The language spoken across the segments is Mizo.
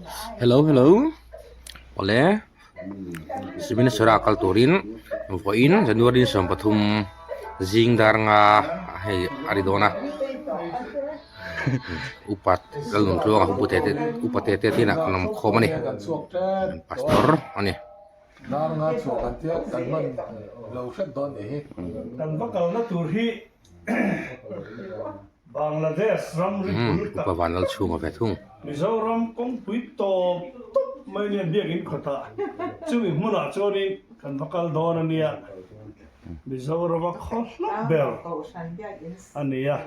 Hello hello awle Siminaswara kal turin vawiin January 13 zing dar nga hei a ri dawn a upat Lalnuntluanga pu te te upa te te te inah kan awm khawm a ni pastor a ni. Dar nga chhuah kan tia kan hman lo hret dawn nih hi. Kan va kalna tur hi Bangladesh ram ri bul tak. Upa Vanlal chhunga ve thung. Mizoram kawngpui tawp tawp mai nia biakinn khawtah chumi hmunah chuanin kan va kal dawn a nia. Mizorama khaw hlawk ber a ni a.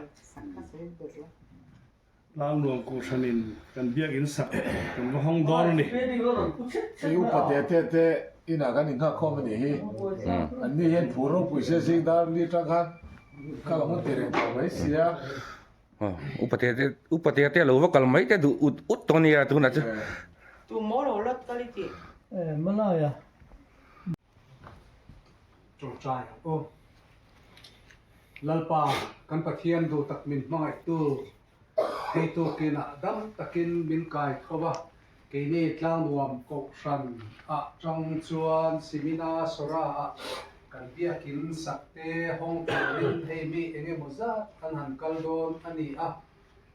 Tlangnuam Kohhranin kan biakinn sak kan va hawng dawn a ni. Hei upa te te te inah kan inghak khawm a nih hi. An ni hian phur ropui se zing dar li tang khan kal ang ti reng tawh mai sia. Upa te te upa te te lo va kal mai te duh ut ut tawh a nia tunah chu. Tu maw lo lat kal i tih? E Malaya. Tawngtai ang aw. Lalpa, kan Pathian duh tak min hmangaihtu, hei tukinah dam takin min kai tho a, keini Tlangnuam Kohhran ah tang chuan Simina Sora ah kan biakin sakte hawng turin hei mi engemaw zat an han kal dawn a ni a,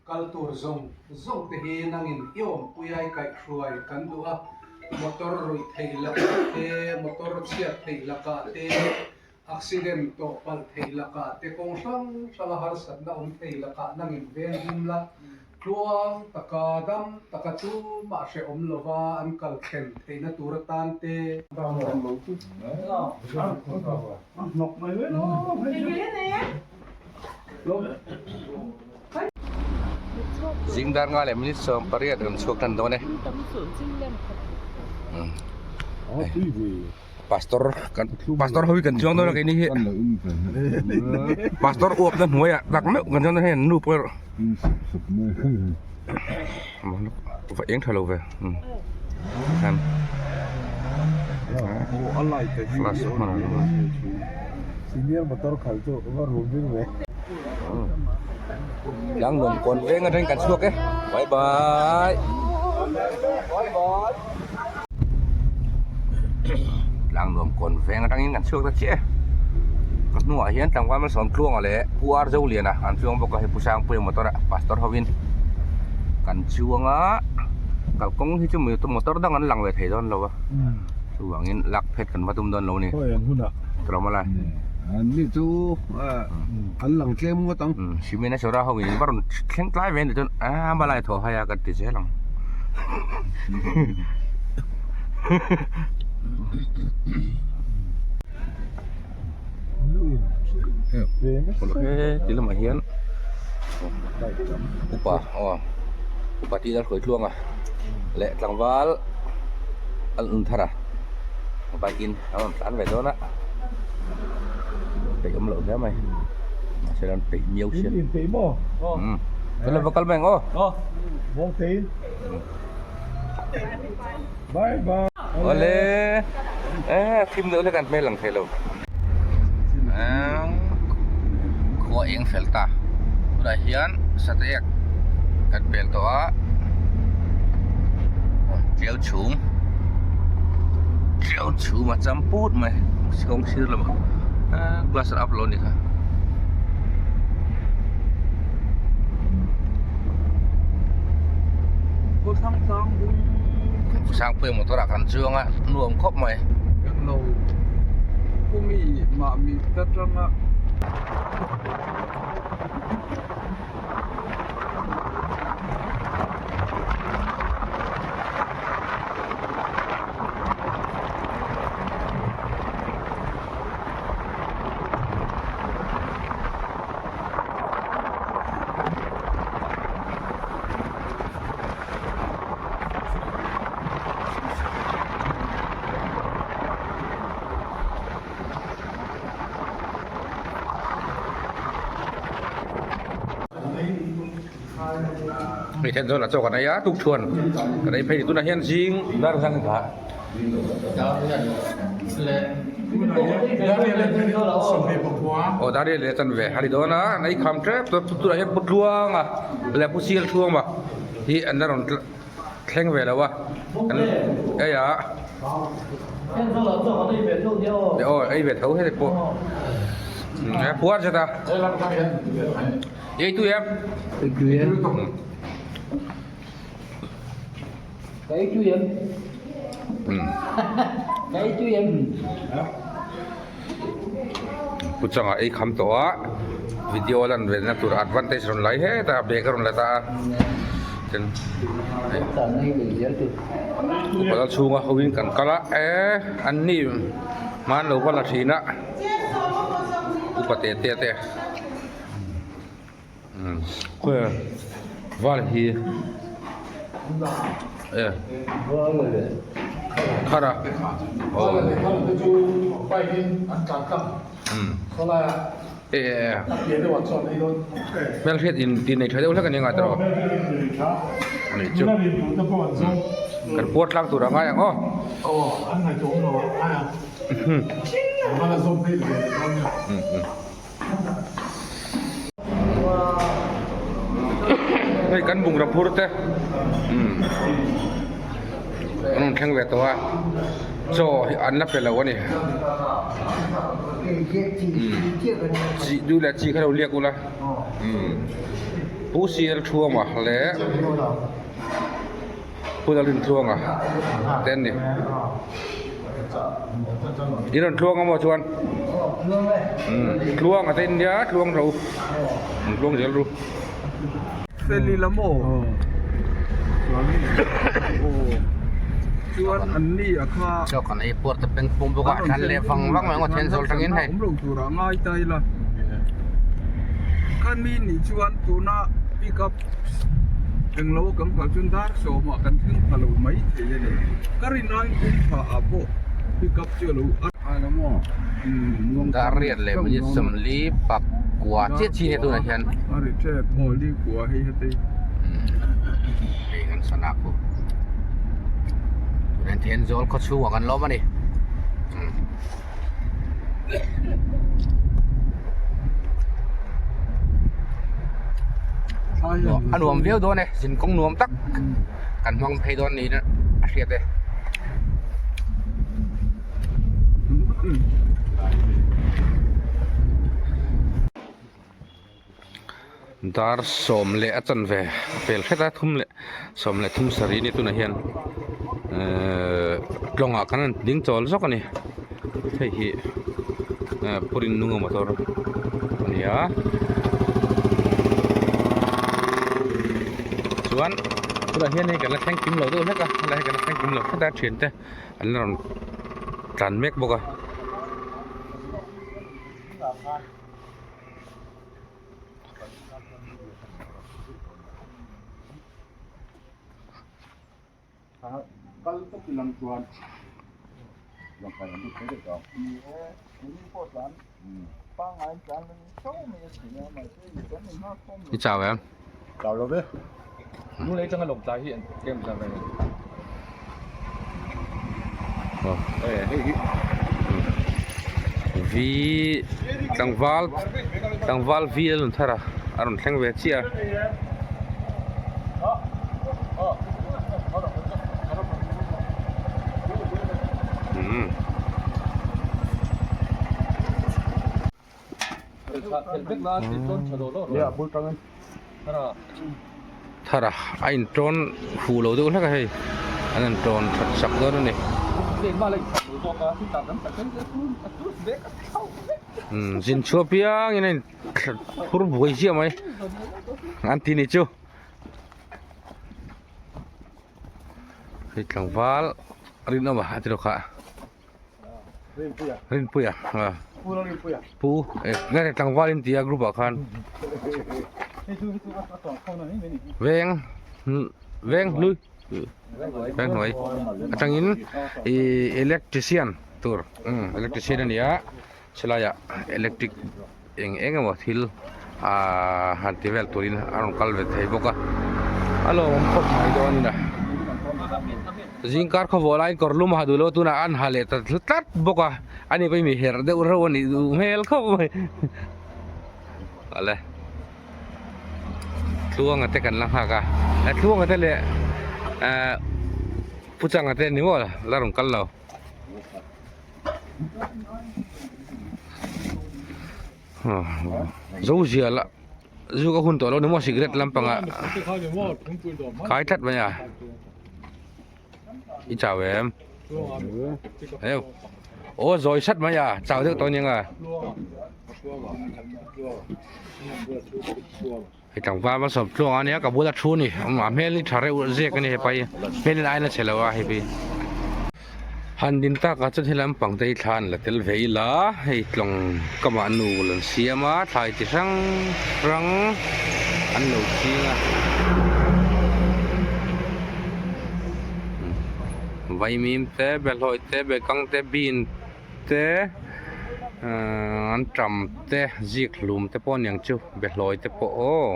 Kal tur zawng zawng te hi nangin i awmpui ai kaihhruai kan duh a, motor ruih theih lakah te, motor chhiat theih lakah te, accident tawh palh theih lakah te, kawng hrang hranga harsatna awm thei lakah nangin veng him la, tluang taka dam taka tumah hrehawm lova an kal thlen theihna tur atan te. Zing dar nga leh minute 18 kan chhuak tan dawn e. Pastor kan pastor ho hi kan chuang dawn a keini hi. Pastor uap na hnuai ah tak meuh kan chuang dawn hei an nu pawh erawh. Va eng tha lo ve. Khan. Flash hman a lo. Senior motor khalh chu va rum ding ve. Tlang nuam kawn veng atangin kan chhuak e. Bye bye. Tlang nuam kawn veng atangin kan chhuak ta chiah e. Ka hnuah hian tlangval malsawm tluanga leh Pu Ar Zoliana an chuang bawk a hei Pu Sangpuia motor ah pastor hovin kan chuang a kalkawng hi chu motor dang an lang ve thei dawn lo a chuvangin lak phet kan va tum dawn lo a ni. Tlawm a lai. An ni chu an lang tlem ngawt ang. Cement a sawra ho in va rawn thleng tlai ve a nih chuan a malai thaw hai a kan ti zel ang. He ti lamah hian upa aw upa tih ila hruai tluang a leh tlangval an un thar a bike in a rawn tlan ve dawn a peih awm loh hle mai mahse an peih miau sia umm chuan lo va kal mai ang aw awle eh thim deuh hlek an hmel lang thei lo khua eng fel ta tunah hian sateek kan pel tawh a tiau chhum tiau chhum a cham put mai kawng sir lamah glass an up lo a nih kha. Sangpuia motor ah kan chuang a nuam khawp mai. Hei then chuan a chaw kan ei a tukṭhuan kan ei phei ni tunah hian zing dar zang in thlah. Aw dar riat leh a chan ve a ni dawn a an ei kham tep tawp tunah hian pu tluang a leh pu sial thuam a hi an la rawn. thleng ve lo a kan ei a aw ei ve tho heti pawh a puar zet a ei tui em Pu changa ei kham tawh a video lan ve na tur advantage rawn lai hetah a bag a rawn la ta a tin upa lal chhunga ho in kan kal a eh an ni hman lo va la thin a upa te te te. Val hi e thar a e hmelhriat in ti nei tha deuh hlek a ni ngai tawh ani chu kan puar tlang tur a ngai ang aw. Hei kan bungraw phur te umm an rawn thleng ve tawh a chaw hi an la pe lo a ni chi duh leh chi kha lo liak ula umm pu sial thuama leh pu Lalrintluanga te an ni. I rawn tluang a maw chuan tluang a te in nia tluang ro an tluang zel ru. Feli lam aw chuan an ni a kha chaw kan ei puar ta peng pung bawk a thlan leh vang vang mai ngawt hian zawl tangin hei awm lo turah ngai ta ila khan mi nih chuan tuna pick up englo kan kal chuan dar sawmah kan thleng pha lo mai thei a ni. Ka rin aiin kawngpha ah pawh pick up chu a lo Dar riat leh minute sawmli pakua chiah chi nia tunah hian a ri tep aw li kua hei heti hei kan sana khu tunah hian Thenzawl khaw chhungah kan lawm a ni. A nuam viau dawn e zinkawng nuam tak kan hmang phei dawn niin a hriat e. Dar sawm leh a chanve a pel hret a thum leh sawm leh thum sarih a ni tunah hian ehh tlawngah khan an ding chawl zawk a ni hei hi ehh purin nunga motor a ni a chuan tunah hian hei kan la thleng kim lo deuh hlek a helai hi kan la thleng kim lo hret a thiante an la rawn tlan mek bawk a. I chau em? Chau lo ve. V tlangval tlangval V a rawn thar a a rawn thleng ve chiah a. Thar a a intawn huh lo deuh hlek a hei an intawn that sak dawn a ni umm zin chhuah piangin a in phur buai ziah mai an ti ni chu hei tlangval rinawm a ti rawk a. Rinpuia pu nge tlangval in tia group ah khan veng veng hlui veng hnuai atangin ih electrician tur electrician a ni a chelai ah electric eng eng emaw thil ahh han ti vel turin a rawn kal ve thei bawk a a lawmawm khawp mai dawn in a zingkar khawvawh laiin kawr lum a ha duh lo a tunah an ha leh ta tlat bawk a ani pawh hi mi herh deuh reuh a nih duh hmel khawp mai awle tluanga te kan la nghak a tluanga te leh. Eh Pu Changa te ni maw la rawn kal lo. Zo zia la zu ka hun tawh lo ni maw cigarette lampangah khai tlat mai a i chau em heu aw zawi sat mai a chau deuh tawh aniang a hei tlangval va sawm tluang a nia ka bula thu a ni a hmel hi tha reuh ziak a ni hepa hi hmel in a aina chhe lo a hei hi han din takah chuan he lampang te hi thla an la tel ve ila hei tlawng kamah nu an siam a thlai chi hrang hrang an lo ching a vaimim te behlawi te bekang te bean te ahh an tam te zik hlum te pawh aniang chu behlawi te pawh aw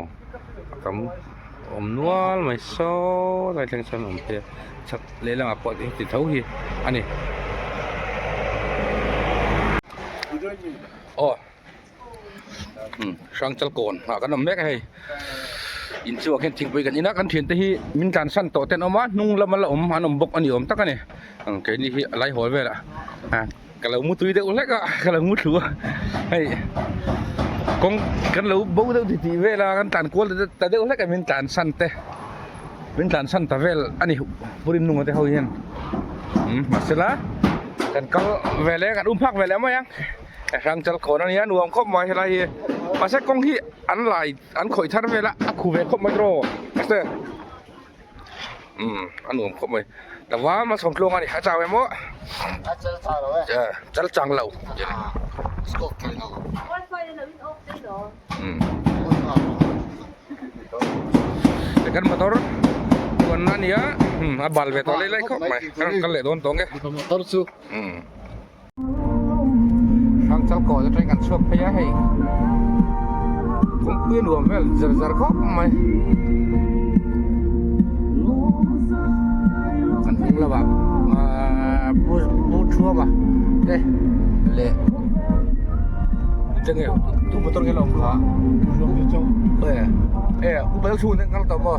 a tam awm nual mai saw lai thleng sawn awm phei a chhak lehlamah pawh heti tho hi a ni aw Hrangchal kawn ah kan awm mek a hei inchungah khian thingpui kan in a kan thiante hi min tlansan tawh te an awm a hnung lama la awm an awm bawk a ni awm tak a ni keini hi a lai hawl velah ka lo mu tui deuh hlek a ka lo mu thlu a hei kawng kan lo bo deuh ti tih vel a kan tlan kual ta deuh hlek a min tlansan te min tlansan ta vel a ni Purim nunga te ho hian mahsela kan kal ve leh kan um phak ve leh mai ang. Hrangchal khawn a nia nuam khawp mai helai hi mahse kawng hi an lai an khawih thar vel a a khu ve khawp mai tiraw mahse umm a nuam khawp mai tlangval malsawm tluang a ni a chau em aw chal chang lo umm kan motor chuanna a nia a bal ve tawh lai lai khawp mai kan rawn kal leh dawn tawh ang e umm. Hrangchal kawn atangin kan chhuak phei a hei kawngpui a nuam vel zar zar khawp mai kan hnung lamah ahh pu pu thuama te leh enge tu motor nge la awm kha e upa deuh chhung ten kal tawh maw.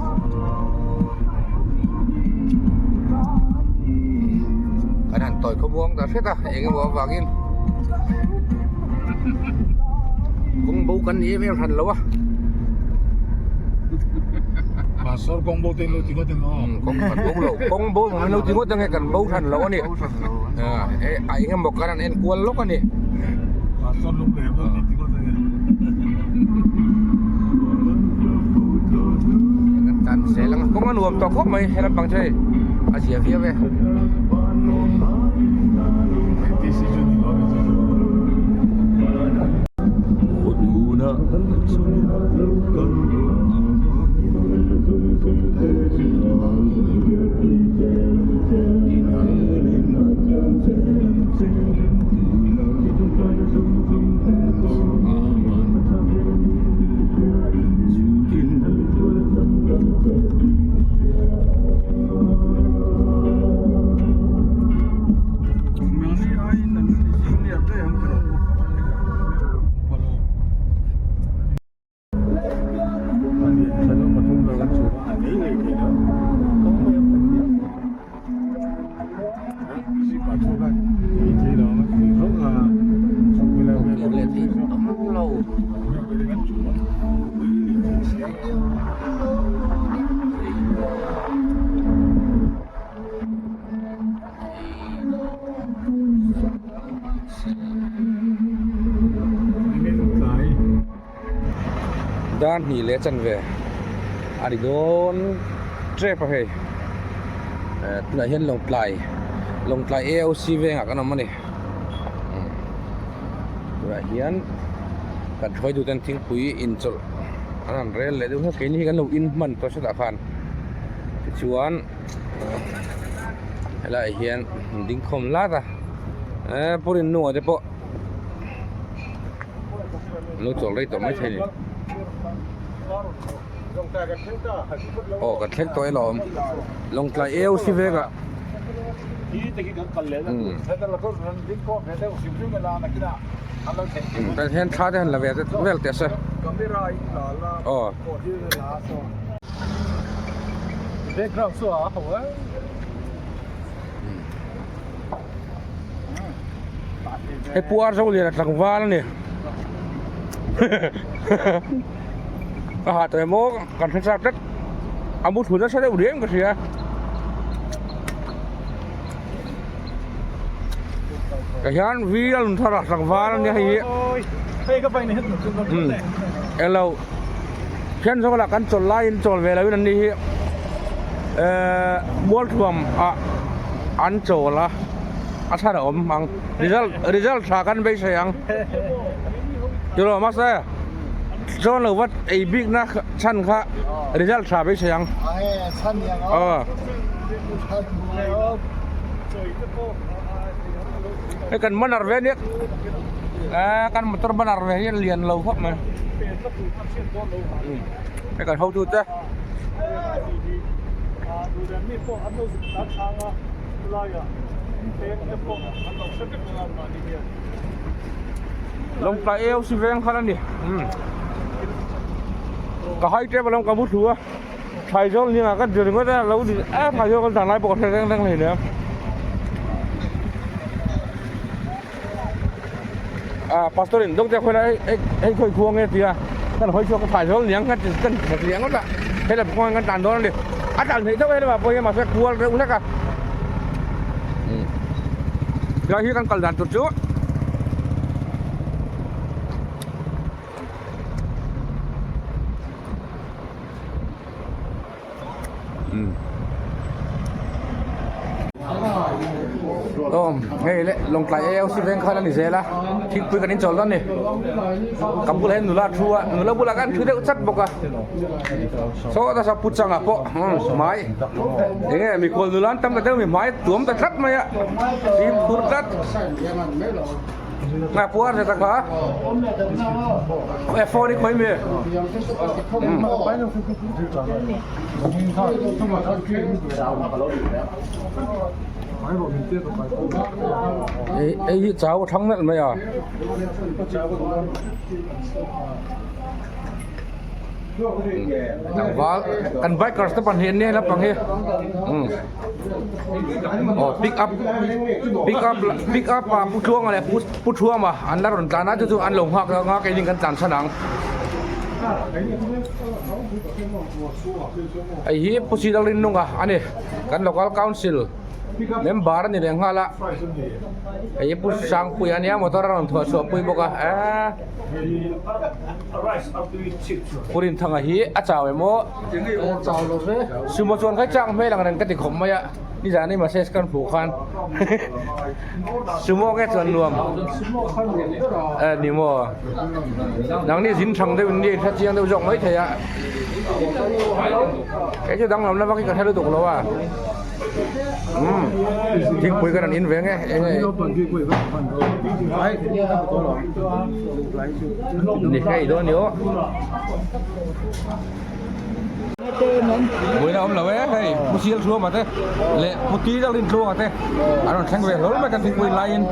Kan han tawi khawmuang ta hret a eng emaw avangin kawng bo kan ni em em hran lo a Pastor kawng bo te in lo ti ngawt ang aw kawng kan bo lo kawng bo ang lo ti ngawt ang e kan bo hran lo a ni a eng emaw kan han en kual lawk a ni Pastor lung leh bo ti ngawt ang e. Kan zel ang kawng a nuam tawh khawp mai he lampang chu hei a zia viau e. Dar hnih leh chanve a ri dawn tep a hei eh tunah hian Lawngtlai Lawngtlai A_O_C vengah kan awm a ni tunah hian kan hruai duh ten thingpui inchawlh an han rel leh deuh hlek keini hi kan lo in hman tawh hretah khan tichuan helaiah hian an ding khawm lat a eh pu Rinnuah te pawh. Lo chawl rei tawh mai thei ni. Aw kan thleng tawh e lawm. Lawngtlai eu si vek ah. Kan hian thla te han la ve vel teh se. Aw. Background chu a ho a. Hei Pu Arzoliana tlangval a ni. Ka ha tawh em aw kan hre chak tlat a mu thlu nasa deuh riau in ka hria. Tah hian V a rawn thar a tlangval a nia hei hi. Eng lo thian zawk lah kan chawlh laiin chawl ve loin an ni hi ehh mualthuam ah an chawl a a chhan a awm ang result result tha kan beisei ang tiraw mahse chuan lo vat ei bik na chhan kha result tha beisei ang aw hei kan banner ve aniak ehh kan motor banner ve hi a lian lo khawp mai hei kan hotu te. Lawngtlai AOC veng khan a ni ka hai tep alawm ka mu thu a Thaizawl hniangah ka dir ringawt a lo din a Thaizawl kan dan lai pawh ka hre reng reng hleinem ah pastor in doctor khawi lai hei hei khawi khua nge tia kan hawi chhuak a Thaizawl hniang kan ti kan ti hliah ngawt a helam kawngah kan tan dawn a ni a tan theih deuh helamah pawh hian mahse kual reuh hlek a helai hi kan kal dan tur chu. Awm hei le Lawngtlai AOC veng khan a ni zel a thingpui kan inchawl dawn a ni ka bulah hian nula a thu a nula bulah khan thu deuh chat bawk a saw nasa pu changa pawh hmai eng nge mikhual nula an tam ta deuh mi hmai tuam ta tlat mai a fimkhur tlat. Nga puar zet a kha. E phone i khoi mi. Ei ei hi chau a thang nalh mai a. Tlangval kan bikers te pahnih an nia lampang hi aw pick up pick up pick up ah pu tluanga leh pu pu thuama an la rawn tlan a chu chu an lo nghak ang a keini kan tlan chhan ang hei hi pu sida rinnunga a ni kan local council member a ni leh nghal a hei hi pu sangpuia a nia motor a rawn thuah chhuah pui bawk a eee. Pu Rinthanga hi a chau em aw? Chau lo ve. Sumo chuan khai chak hmel ang reng ka ti khawp mai a, nizan i message kan hmuh khan Sumo nge chuan nuam? Sumo kha nuam ber a. Eh ni maw? Nangni zin thang deuh in ni hre chiang deuh zawk mai thei a. Kei chu danglam na vak hi ka hre lutuk lo a. Umm thingpui kan rawn in ve nge eng nge ni hei dawn ni aw buaina awm lo e hei pu sial thluama te leh pu ti deuh rin tluanga te an rawn thleng ve hlawl mai kan thingpui laiin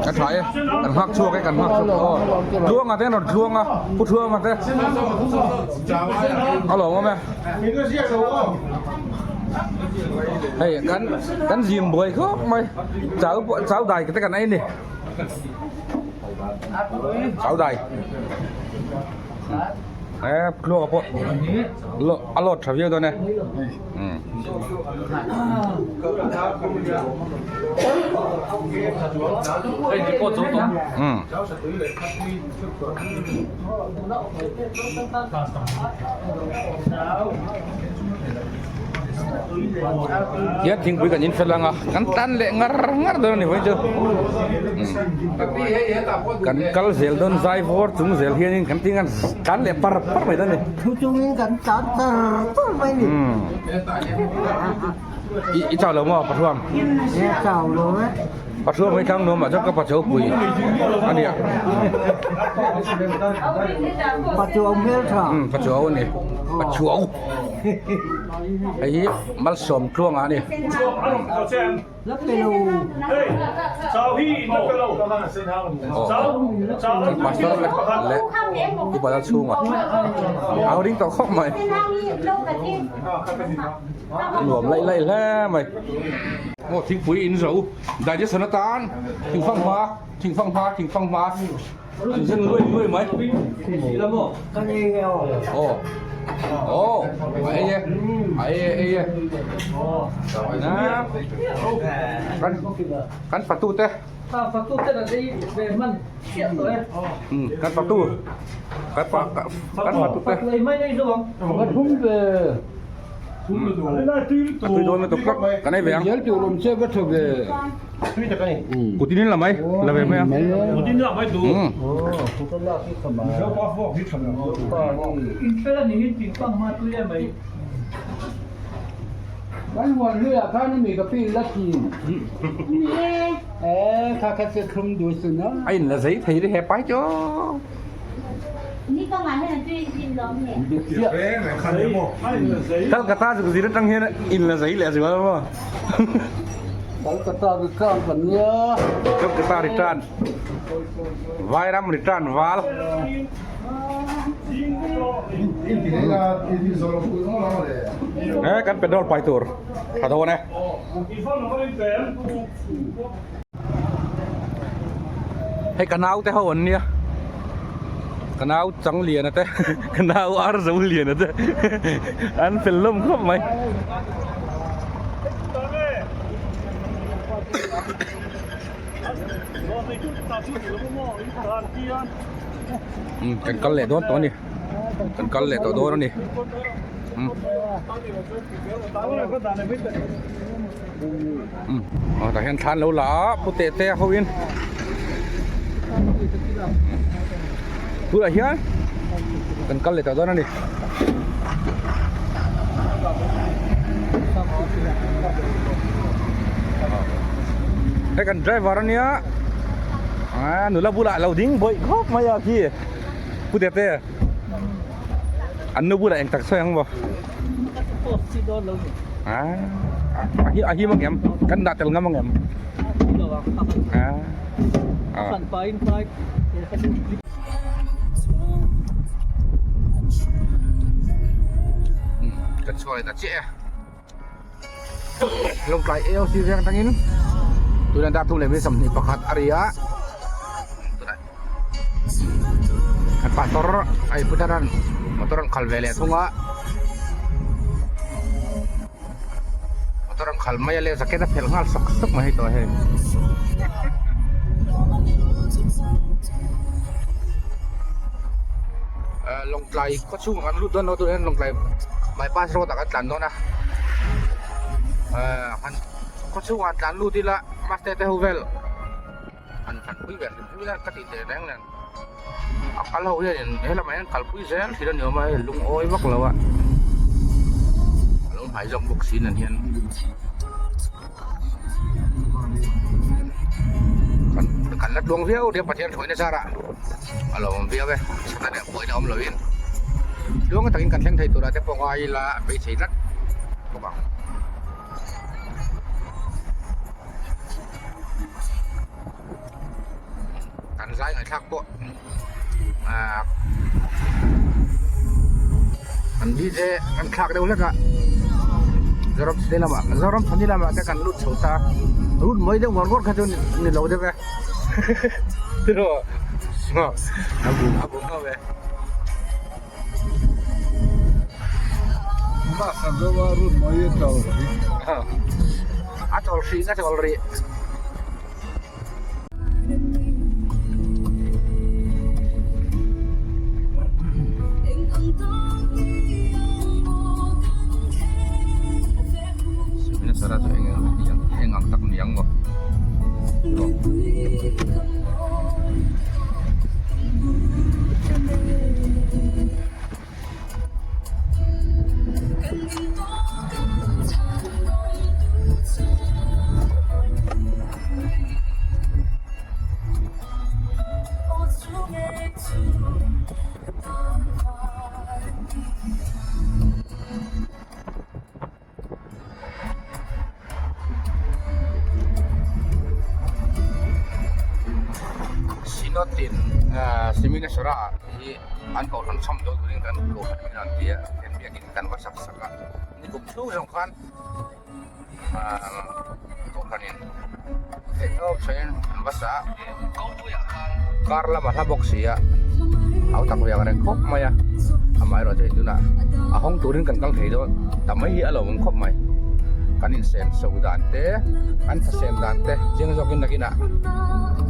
a tha e kan nghak chhuak e kan nghak chhuak aw tluanga te an rawn tluang a pu thluama te a lawm awm e. Hei kan kan zim buai khawp mai chau pawh chau dai te kan ei a ni chau dai e thluak pawh a lawt tha viau dawn e Hian thingpui kan infel ang a kan tan leh ngar ngar dawn a ni vawiin chu kan kal zel dawn zai vawr chung zel hianin kan ti ngan tlan leh par par mai dawn a ni. Thu chungin kan tlan tar tar mai a ni. I chau lo maw Pathuam? I chau lo e. Pathuam hi thlang nuamah chuan ka pachuau pui a nia. Pachuau hmeltha. Pachuau a ni. Pachuau. Hei hi Malsawmtluanga a ni. Pastor leh upa lal chhunga au ring tawh khawp mai a nuam laih laih hle mai. Aw thingpui in zo digestion atan thingfang hma thingfang hma thingfang hma an zen luai luai mai. Aw aw a ei e a ei e ei e kan kan fatu te. Kan fatu kan pa kan fatu te. A tui dawn lutuk tlat kan ei ve ang. Kutin in la mai la ve mai a. A in la zei thei ri he pai chu. Calcutta chu zir atang hian in la zei leh zual maw. Calcutta return kan nia. Calcutta return. Vairam return val. Eh kan petrol pai tur tha dawn e. Hei ka nau te ho an nia ka nau chang lian a te ka nau ar zo lian a te an fel hlawm khawp mai. Kan kal leh dawn tawh a ni kan kal leh tawh dawn a ni. Aw tah hian thla an lo la a pu teh te ho in tunah hian kan kal leh tawh dawn a ni. Hei kan driver a nia ah nula bulah a lo ding bawih khawp mai a khi pu teh te an nu bulah eng tak sawi ang maw. A him ang em? Kan dah tel ngam ang em? Kan chhuak leh ta chiah e. Lawngtlai AOC veng atangin tuna dar thum leh mi 21 a ri a. Kan pastor ai putaran motor an khal ve leh thung a motor an khal mai a le jacket a phelh nghal sawk sawk mai hei tawh hei Lawngtlai khaw chhungah kan lut dawn lo tunah hian Lawngtlai bypass road ah kan tlan dawn a khaw chhungah tlan lut ila master te ho vel. An kalpui ve hrim hrim ila ka tih teh reng nen a kal ho hian in helamah hian kalpui zel thin a ni awm a hei lungawi vak lo a a lo hmai zawk bawk si nen hian kan la tluang viau nia Pathian hruaina zarah a lo awm viau e chhan leh buaina awm loin tluang takin kan thleng thei turah te pawh ngai ila beisei tlat bawk ang. Kan zai ngaihthlak pawh ahh an DJ an thlak deuh hlek a Zoram chhani lamah Zoram chhani lamah te kan lut chho ta lut mai deuh ngawr ngawr kha chu ni lo deuh e tiraw a bu a bu nghauh e. A chawl hrih na chawl rih. Sara chu eng eng ang tak ni ang maw. Synod-in Siminasora hi an kohhran chhawm dawn turin kan kohhran min rawn ti a, then biakin kan va sak sak a, nikum chhung zawng khan kohhranin theihtawp sawiin an va sa a, kar lama hla bawk si a, hau tak ve ang reng khawp mai a, amaherawhchu hei tunah a hawng turin kan kal thei dawn ta mai hi a lo awm khawp mai, kan insen so dan te kan thasem dan te chiang zawkin nakinah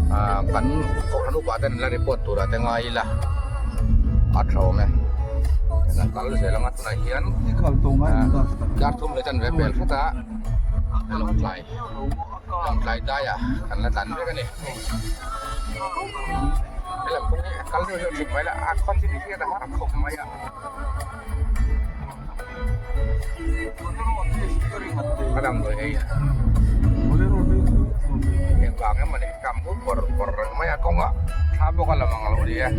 ah kan kohhran upa ten an la report turah te ngai ila a tha awm e kan kal zel ang a tunah hian dar thum leh chanve pel hret a lawngtlai lawngtlai daiah kan la tlan vek a ni helam kawng hi a kal deuh deuh thin mai la a khaw thil hian a har khawp mai a. A damdawi ei engvang emaw ni kam huk bawrh bawrh reng mai a kawng a thla bawk a la mang lo a ni e a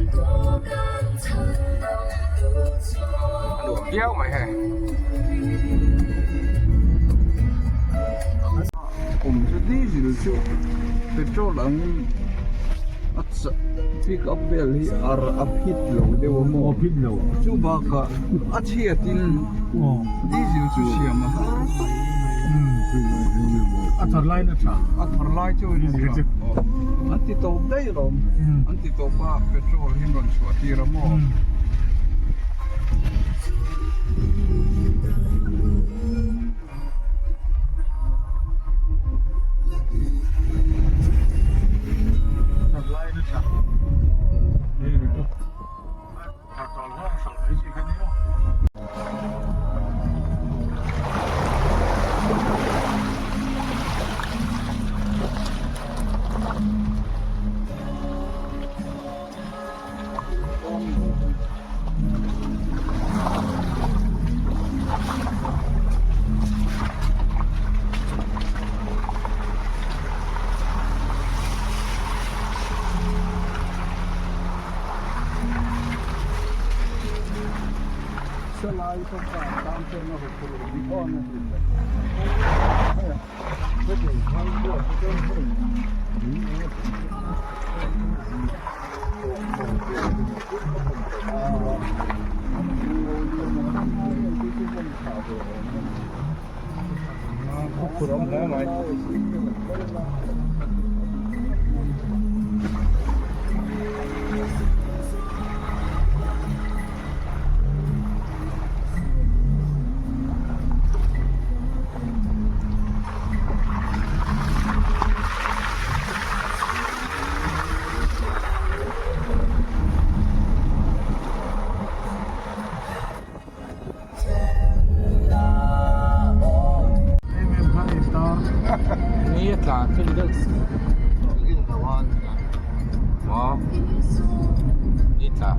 nuam viau mai hei. Awm chu diesel chu petrol angin a chak pick up vel hi ar a phit lo deuh a maw chu bakah a chhiatin diesel chu siam a har tak a thar laiin a tha a thar lai chu a tha an ti tawp daih alawm an ti tawp a petrol hi an rawn chhuah tir a maw. Phur awm hle mai. Ni a tla thil deuh maw ni tla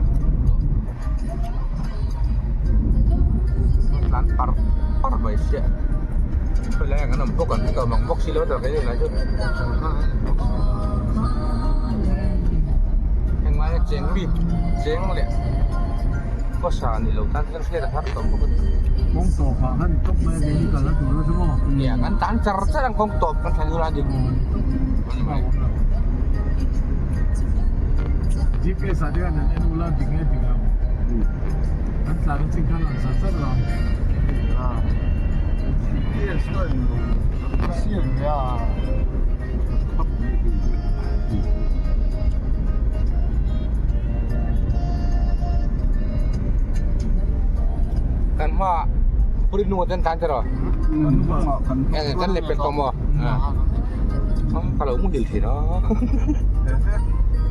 tlan par par mai sia khawilai ah kan awm bawk ang ka awm ang bawk silo ta kei tunah chuan heng laia cheng mi cheng leh khawsa ni lo tan chuan hriat a har tawh bawk a ni. Kawng tawp ah khan i tawp mai a keini kal a tur a chu maw? Nia kan tan char char ang kawng tawp kan thlen ula dik ani mai. GPS ah te khan an en ula dik nge dik lo an tlan a chin khan lang sar sar lo. GPS ka en lo ka siam ve a. Kan hma puri hnungah ten tlan tiraw kan lep pek tawh maw ka lo muhil thin a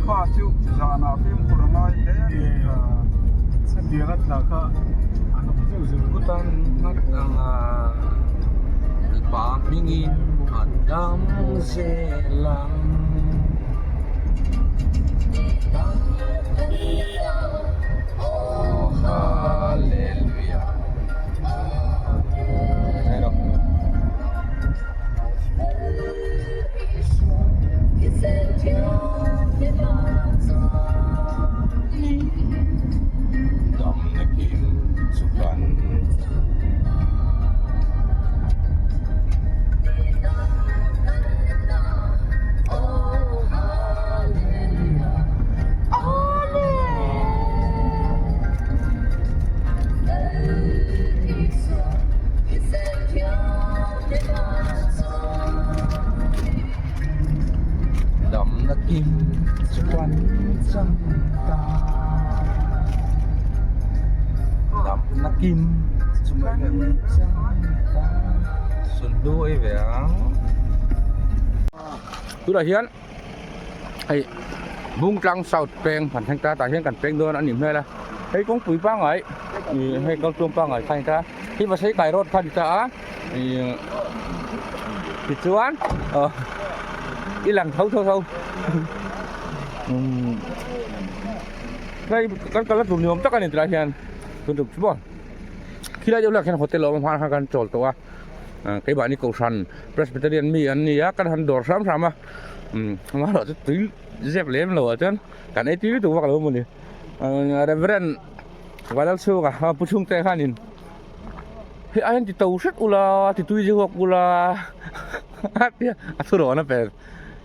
kha chu zanah fimkhur a ngai hle hetiang a tla kha an awm zeuh zeuh Kutan nghat anga mipa hmingin an dam zel ang. Aw Hallelujah. Damna kim chu kan kim chu kan chang ta. Damna kim chu kan chang ta. Sunhlu ei ve ang. Tunah hian hei Bungtlang South peng kan thleng ta tah hian kan peng dawn a nih hmel a hei kawngpui pangngai ih hei kaltluang pangngai kha a ni ta hei Vasai kai road kha a ni ta a ih tichuan aw i lang tho tho tho umm hei kan kal na tur ni awm tak a ni tilai hian tun tum chu maw khilai deuh lah khian hotel a awm a hmanah khan kan chawl tawh a. Keimahni kohhran Presbyterian mi an ni a kan han dawr hram hram a amaherawh chu tui zep lem lo ah chuan kan ei tui lutuk vak lo mawni Reverend Vanlalchhunga pu chhungte khanin hei ai hian ti to hret ula ti tui zeuh ula a tia a thurawn a pe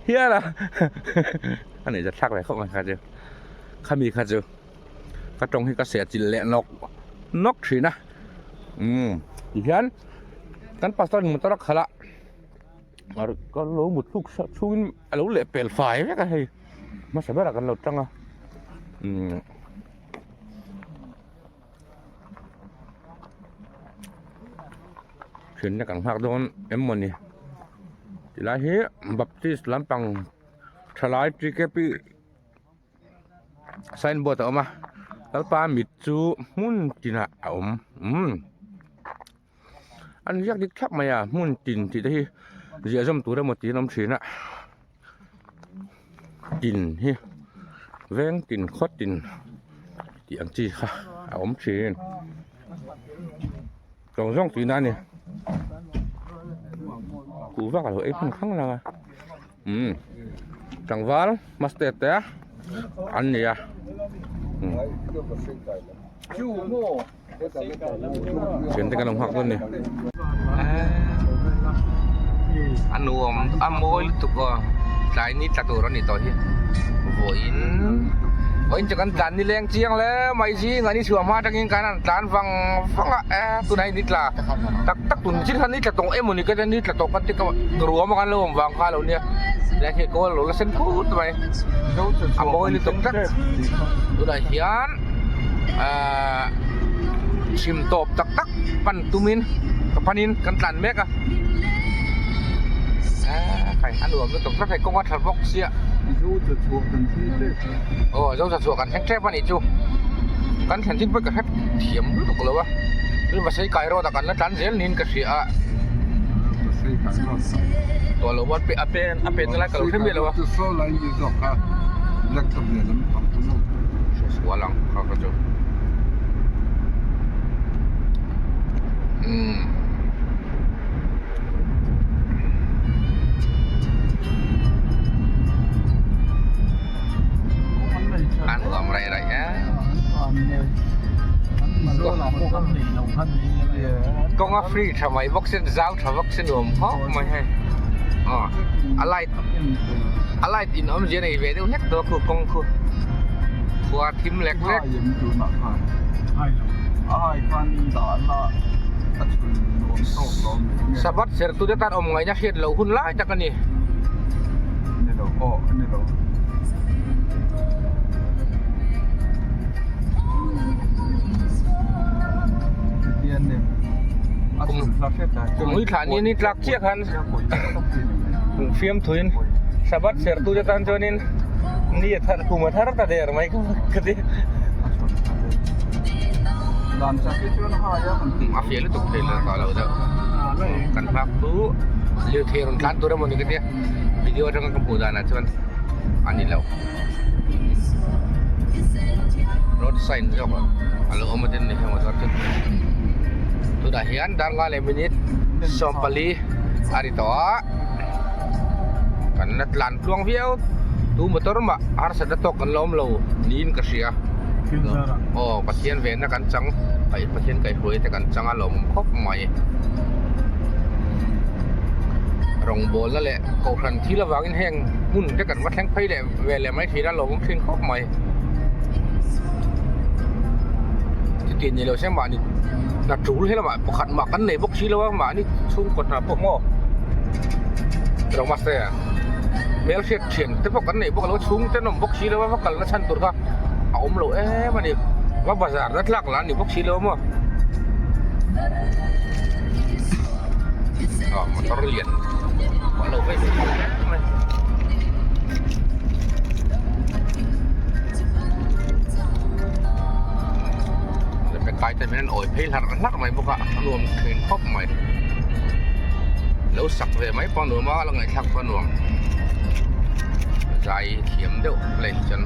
hial a a nih zat thlak ve khawp mai kha chu khami kha chu. Ka tawng hi ka seh chilh leh nawk nawk thin a umm tihian kan pastor in motor a khalh a ka lo mut thluk chhungin a lo leh pel fai vek a hei hmasa berah kan lo tang a umm. Thianna kan nghak dawn em mawni tilai hi baptist lampang thalai TKP. Signboard a awm a lalpa mit chu hmun tinah a awm umm an ziak dik thlap mai a hmun tin tih te hi ziah zawm tur emaw tiin a awm thin a tin hi veng tin khaw tin tih ang chi kha a awm thin zawng zawng tihna a ni kuhva ka lo ei hman khang lang a. Umm tlangval master te an ni a thian te kan lo nghak dawn a ni a nuam a mawi lutuk aw tlai ni tla tur a ni tawh hi vawiin vawiin chu kan tlan ni leng chiang hle mai zing an inchhuah hma atangin kan han tlan vang vang a e tunah hian ni tla tak tak tun chin khan ni tla tawng emaw ni ka ni tla tawh ka ti ka ruam a kan lo awm vang kha lo nia tlai khi kawl a lo la sen phut mai a mawi lutuk tlat tunah hian ahh chhim tawp tak tak pan tumin ka panin kan tlan mek a eee a nuam lutuk tlat hei kawng a tha bawk sia aw zo tha chhuah kan thleng tep a nih chu kan thlen chin pawh ka hre thiam lutuk lo a tin Vasai kai road ah kan la tlan zel niin ka hria a tawh lo a a pen a pen na lai ka lo hre miah lo a sual ang kha kha chu umm. An nuam raih raih e. Kawng a free tha mai bawk sin zau tha bawk si nuam khawp mai hei. Aw a light a light in awmzia nei ve deuh hlek tawh a khu kawng khu khua thim lek lek. Sabbath sertute tan awm ngaihna hriat loh hun lai tak a ni. Kum ui thlah ni ni tlak chiah khan fiam thuin Sabbath sertute tan chuanin ni a thar kum a thar ta der mai ka ti. A fiah lutuk thei lo ta lo deuh kan nghak chu lirthei rawn tlan tur emaw ni ka tia video atanga ka hmuh danah chuan a ni lo road sign zawk a lo awm a tin ni heng motor chu tunah hian darnga leh minute 14 a ri tawh a kan la tlan tluang viau tu motor mah harsatna tawk kan la awm lo niin ka hria aw Pathian venna kan chang Pathian kaihhruai te kan chang a lawmawm khawp mai rawngbawlna leh kohhran thil avangin heng hmun te kan va thleng phei leh ve leh mai thin a lawmawm thin khawp mai chuti ni lo se mahni hna tul helamah pakhat mah kan nei bawk si lo a mahni chhungkaw hna pawh maw rawng master. Hmelhriat thian te pawh kan nei bawk lo a, chhung te an awm bawk si lo a, va kalna chhan tur kha a awm lo em a ni. Va bazar na tlak lah a ni bawk si lo a maw. Aw motor lian pawh a lo vei ve thei em mai. Kai te min an awi phei hlarh hlarh mai bawk a, a nuam thin khawp mai. Lo sak ve mai pawh a nuam a, la ngaihthlak pawh a nuam. Zai thiam deuh leh hi chuan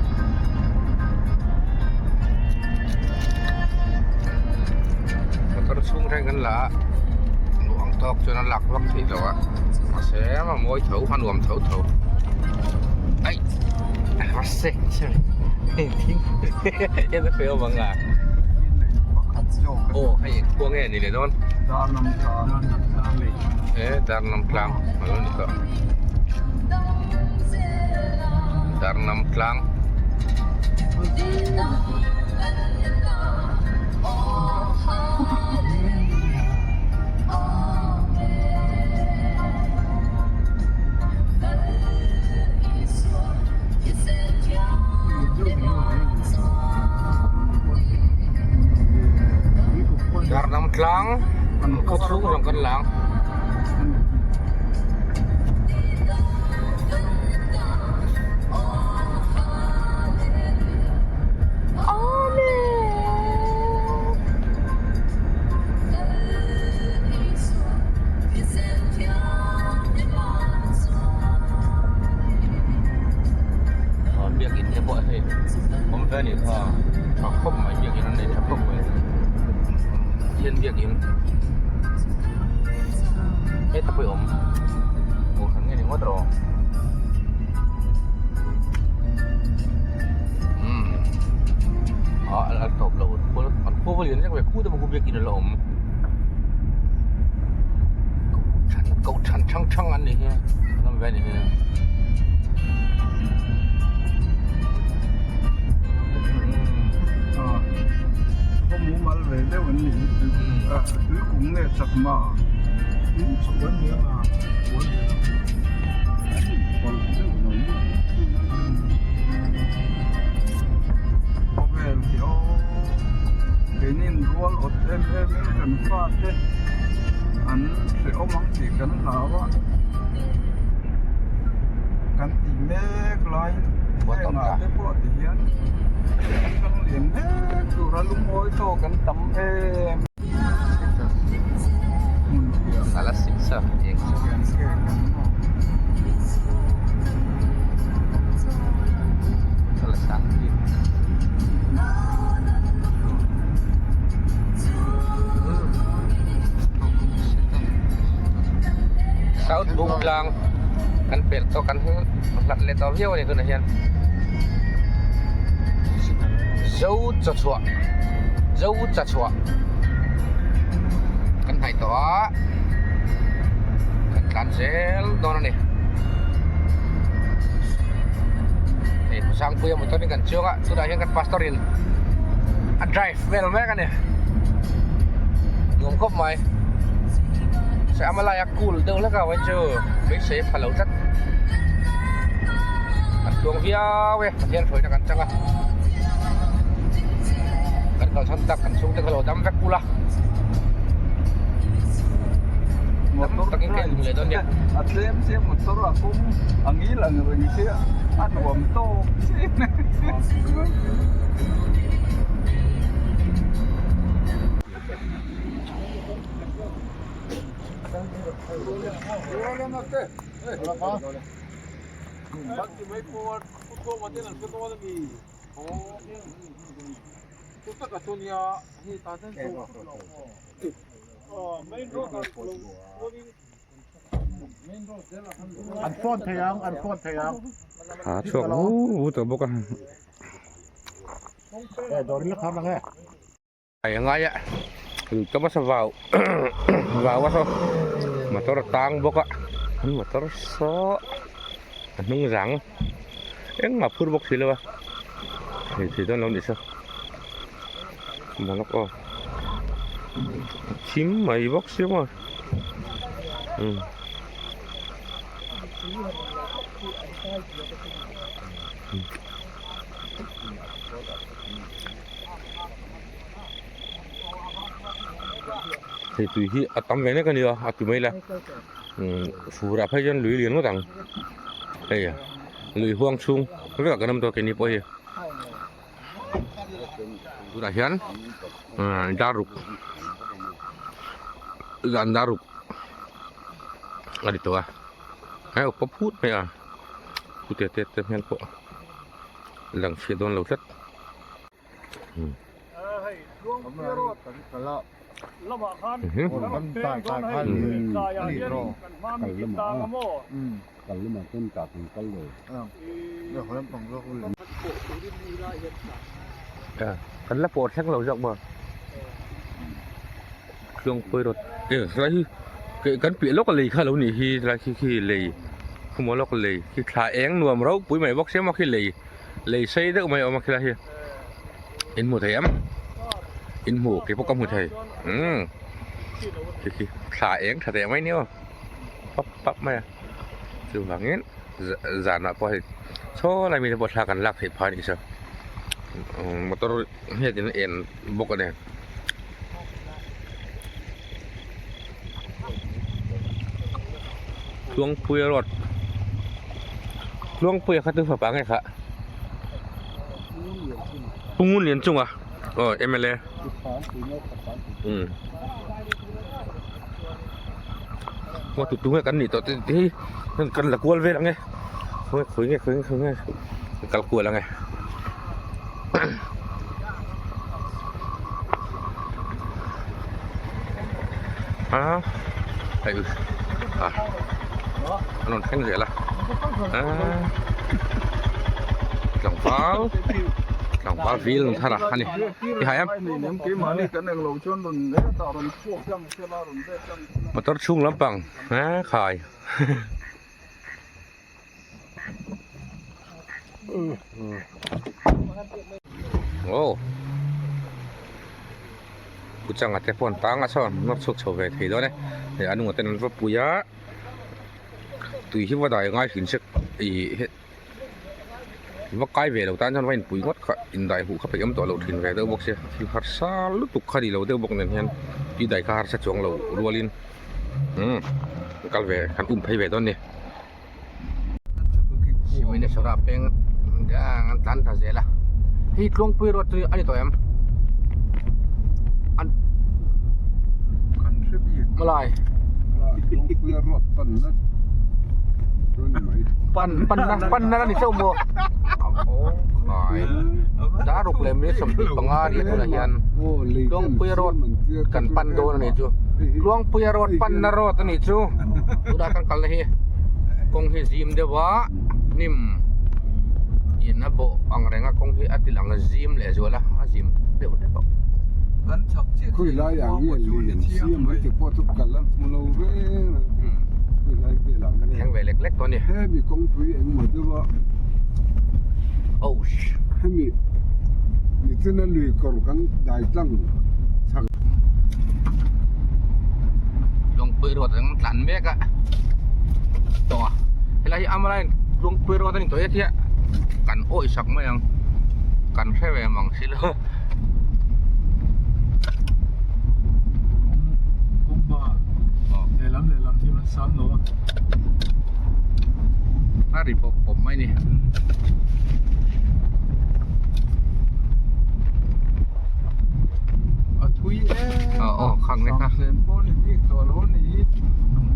motor chhung reng kan la a, duh ang tawk chuan a lak vak theih loh a, mahse a mawi tho a nuam tho tho. Aih a sek Hei fel vang a. Aw hei khua nge ni leh dawn. Darnam tlang. E Darnam tlang a lo ni tawh. Darnam tlang. Darnam tlang khaw chhung zawng kan lang. Biakin te pawh hei awm ve a nih kha tha khawp mai biakin an nei tha khawp mai Pathian biakin heta pawh hi awm kohhran nge ni ngawt rawh umm ah a tawp lo an khua va lian vek ve khu te pawh khu biakin a la awm. Koh than thang thang an ni hi an awm ve a ni hi. Khaw mumal ve deuh an ni tui kung leh chakma in chhuk an ni a an inpawlh deuh lo maw khawvel hi aw keinin rual awt em em in kan fate an hrehawm ang tih kan hlau a kan tih mek laiin hengah te pawh ti hian a hrang lian mek tura lungawi tawk an tam em South Bung tlang kan pelh tawh kan hlat leh tawh viau a ni tunah hian Zo chawchhuah Zo chachhuah kan hnaih tawh a kan tlan zel dawn a ni hei Sangpuia motor in kan chuang a tunah hian kan pastor in a drive vel mek a ni nuam khawp mai se ama laia cool deuh hlek a vawiin chu beisei a pha lo tlat kan tluang viau e Pathian hruaina kan chang a kan kalsan tak kan chhungte kha lo dam vek ula dam takin ka inhmu leh dawn nia a tlem sia motor a kawng a ngil ang reng sia a nuam tawk chiah An phone thei ang an phone thei ang. A chhuak vu vu tawh bawk a. E dawr in la khar lang e. Ai a ngai a lui tawp a saw vau vau a saw motor a tang bawk a an motor saw a hnung zang engmah phur bawk si lo a hei thei dawn lo ni saw malak aw a thim mai bawk si maw umm. Hei tui hi a tam ve nek a nia a ti mai la umm fur ah phei chuan lui lian ngawt ang hei lui huang chhung vekah kan awm tawh keini pawh hi tunah hian umm dar ruk zan dar ruk a ni tawh a hei a pawp phut mai a pute te te hmel pawh lang chhiat dawn lo tlat. Kan la pawh thleng lo zawk maw Tluangpui rawt e helai hi kan piah lawk a lei kha lo nih hi helai khi khi lei khawmual lawk a lei khi thla eng nuam ropui mai bawk sia maw khi lei. Lei sei deuh mai a awm a khilai hi in hmu thei em in hmu kei pawh ka hmu thei umm khi khi thla eng tha teh mai nia aw pap pap mai a chuvangin zanah pawh hei saw lai mite pawh thla kan lak theih phah a nih saw motor hiatin a en bawk a ni. Tluangpuia road Tluangpuia kha chu fapa nge kha Pu Ngunlianchunga aw mla umm maw tu tu nge kan nih tawh te hi kan la kual vel ang e khawi khawi nge khawi nge khawi nge kal kual ang e. A hei a an rawn thleng zel a tlangval tlangval vil an thar a ani i hai em motor chhung lampang he khai. Aw Pu Changa te pawh an tang a sawn nawr chhuak chho ve thei dawn e hei a nunga ten an va pui a tui hi va dai ngai hrin se ih he va kai ve lo tan chuan va inpui ngawt kha indai huh kha peih awm tawh lo thin ve deuh bawk sia thil harsa lutuk kha ni lo deuh bawk nen hian tui dai kha harsa chuang lo rualin umm kal ve kan um phei ve dawn a ni. Simaneswara peng an tlan ta zel a hei Tluangpui road chu a ni tawh em an malai pan pan na pan na ni chauh maw khai daruk leh minute 25 a nih tunah hian Tluangpuia road kan pan dawn a nih chu Tluangpuia road panna road a nih chu tunah kan kalna hi kawng hi zim deuh a hnim in a bawh ang reng a kawng hi a ti lang zim leh zual a a zim deuh hlek a. Kan thleng ve lek lek tawh a ni. Oh Lungpui road ang tlan mek a tawng a helai hi amala in lungpui road a ni tawh e tia kan awih sak mai ang kan hre ve mang si lo Lehlam lehlam hi an sam lo a. A ri pawp pawp mai ni. A thui em a aw khang nek a. Sam pawh ni bik tawh lo ni hi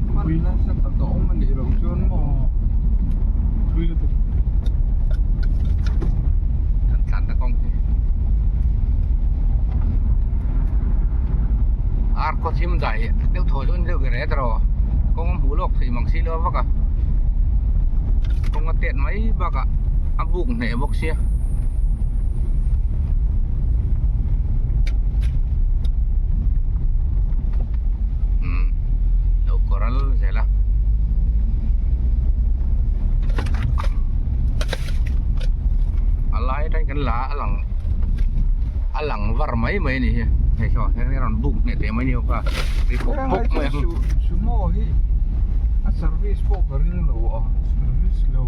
hman nasa tak a awm a nih loh chuan maw Thui lutuk. Kan tlan na kawng hi. Ar khaw thim dai deuh thaw chu an deuh ber e tawh kawng a hmuh lawk theih mang si lo vak a kawng a tet mai bakah a buk hneh bawk sia umm lo kawr al zel a a lai atangin kan la a lang a lang var mai mai a ni hi hei saw hei rawn buk hneh teh mai a ni bawk a ri pawp pawp mai ang Sumo hi a service pawh ka ring lo a service lo.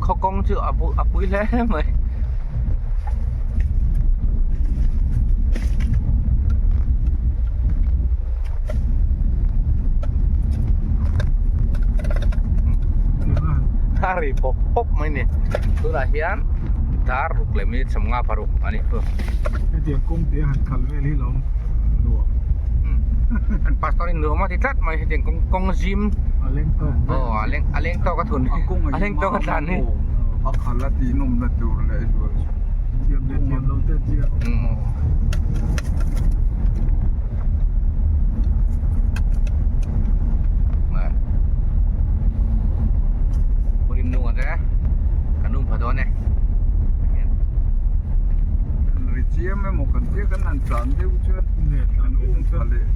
Khaw kawng chu a a pui hle mai. A ri pawp pawp mai ni. Tunah hian dar ruk leh minute 56 a ni chu. Hetiang kawng te han kal vel hi lo nuam. An pastor in nuam a ti tlat mai hetiang kawng kawng zim. A leng tawk. Aw a leng a leng tawk a thun a leng tawk a tlan hi. A khal a tih nawmna tur leh zual chu. Thiam leh thiam lo te chiang. Rim nung a te kan um pha dawn e. Ri chiam emaw kan tia kan han tlan deuh chuan kan um pha leh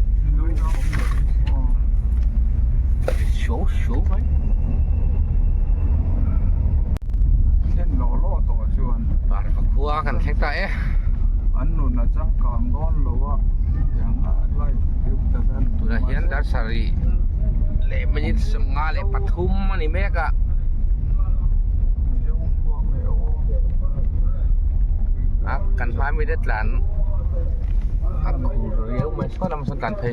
Show show mai. Thlen lawh lawh tawh chuan. Parva khua kan thleng ta e. An nun a changkang dawn lo a tiang a life deuh ta khan. Tunah hian dar sarih leh minute 53 a ni mek a. A kan hma mi te tlan a khur riau mai saw lam sawn tlan phei.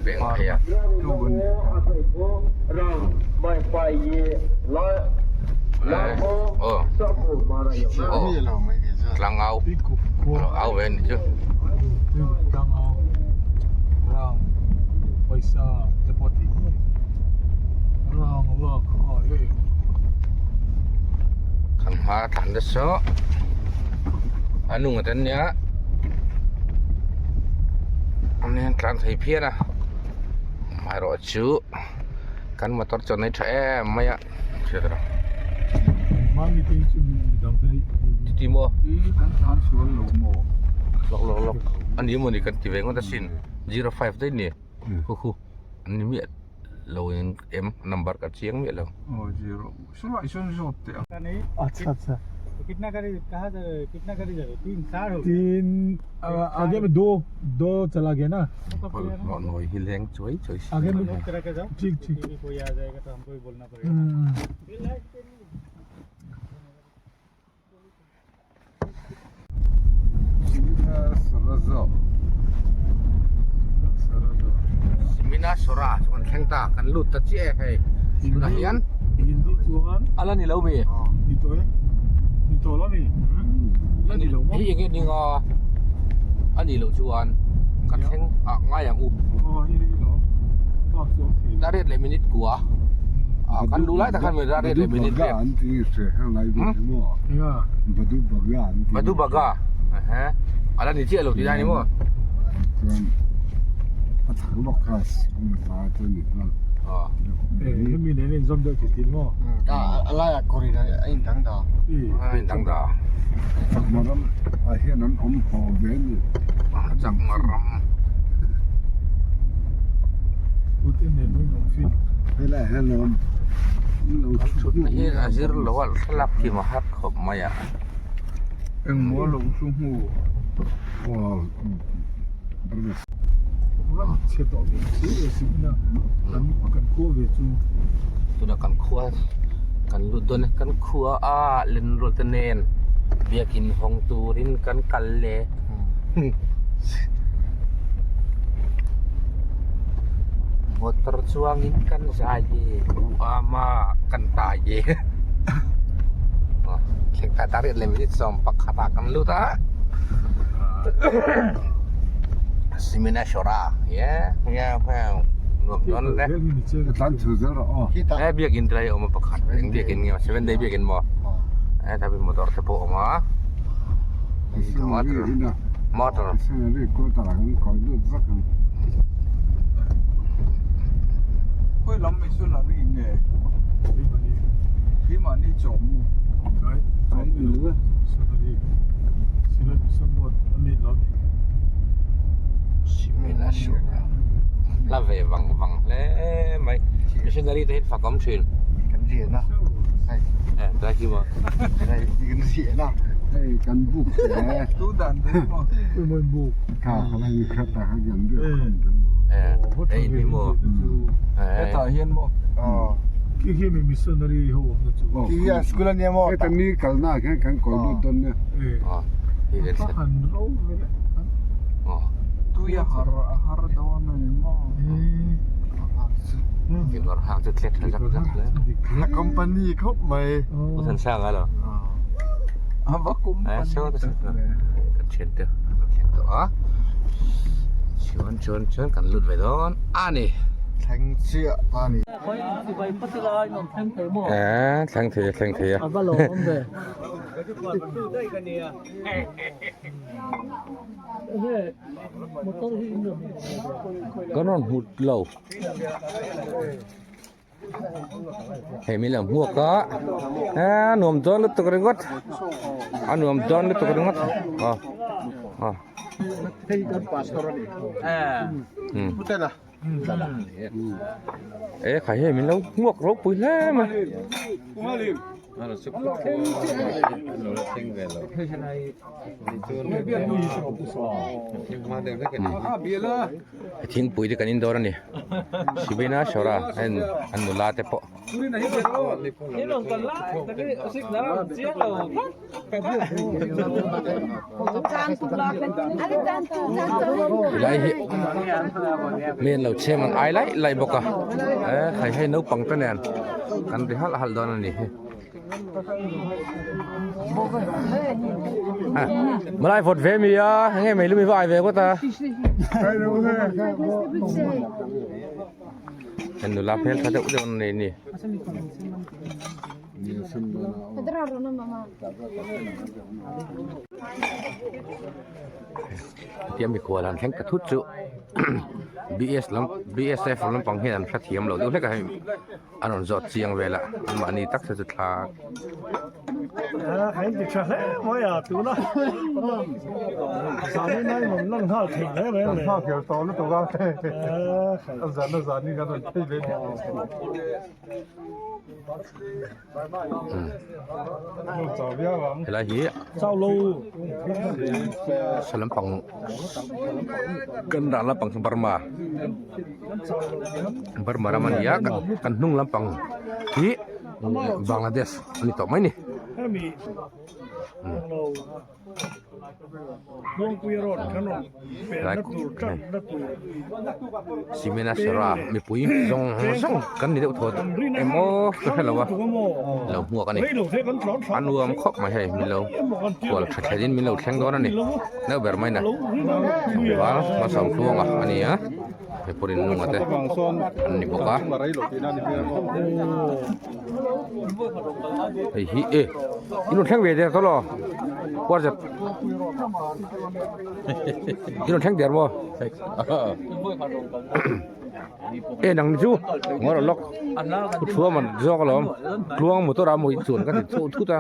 Peng phei a. Aw tlangau au ve ni chu. Kan hma tlan te saw a nung atan nia an hian tlan thei phian a amaherawhchu kan motor chuan a tha em mai a. Titi maw? Lawk lawk lawk a ni maw ni kan ti ve ngawt asin 05 daih ni khu khu an ni miah lo in em number ka chiang miah lo. Bawlhhlawh nawi hi leng chuai chuai si. Simina Sora chu kan thleng ta kan lut ta chiah e hei tunah hian a la ni lo mi hei eng nge ning a a nih loh chuan kan thleng ah ngai ang u Dariat leh minute kua ah kan luh lai tak khan dariat leh minute vel Badu Baga ehe a la ni chiah lo tih lai ni maw a in dang da Chakma ram. Kan thutna hi a zir lo a thlalak kim a har khawp mai a. Tunah kan khua kan lut dawn e kan khua a lenrual te nen biakin hawng turin kan kal le. Motor chuangin kan zai e u ama kan tai e thleng ta dariat leh minute 11 ah kan lut a Simina Shora ye ye nuam dawn le he biakin tlai a awm a pakhat eng biakin nge seven day biakin maw he motor te pawh a awm a. Motor. La ve vang vang hle mai missionary te hi fak awm thin eh tlai khi maw Hei kan buk te tu dan te maw buk kha kha lai kha ta kha kan buk. Hei in hi maw? Hetah hian maw? Khi khi mi missionary ho awmna chu. Khi hi an school ania maw? Heta mi kalna ah khian kan kawi lut dawn nia. Han ro ve le. Tui a har a har dawn a ni maw? Kekawr hak chu thlek tha zak zak hle. A company khawp mai. U Thansang a lo. A va company tak ve. Kan thian te an lo thleng tawh a. Chuan chuan chuan kan lut ve dawn a ni. Thleng chiah ta ni. Eee thleng thei a thleng thei a. A va lawmawm ve. Kan rawn hmu lo. Hei min lo hmuak a a nuam dawn lutuk ringawt a nuam dawn lutuk ringawt aw aw e khai hei min lo hmuak ropui hle mai. Thingpui te kan in dawr a ni Sibina Sora en an nula te pawh. Tilai hi mi an lo chhem an ai laih laih bawk a e khai hei naupang te nen kan ri halh halh dawn a ni hi. Malai vawt ve mi a enge mei lumi va ai ve ngawt a. Kan nula hmel tha deuh deuh an nei ni. Tia mikhual han thleng ta thut chu BS lam BSF lampang hian an hrethiam lo deuh hlek a hei. An rawn zawt chiang vel a, anmahni tak te chu thla. A in ti tha hle mai a tuna zan in a in lan nghal theih hle reng le. Kan nghak tawh lutuk a, a zan a zan in kan rawn phei ve nia. Helai hi sa lampang kan dah lampang chu Burma Burma ram a ni a kan hnung lampang hi Bangladesh a ni tawh mai a ni. Simena Sera mipui zawng zawng kan ni deuh thaw emaw ka hre lo a lo hmuak a ni a nuam khawp mai hei min lo khual tha thlen in min lo thleng dawn a ni deuh ber mai na tlangval Malsawmtluanga a ni a mipui rinlunga te an ni bawk a. Hei hi e in rawn thleng ve der tawh lo whatsapp in rawn thleng der maw e nang ni chu ngaw lawk thu thua man zawk alawm tluang motor a mawi chuan ka ti chho thut a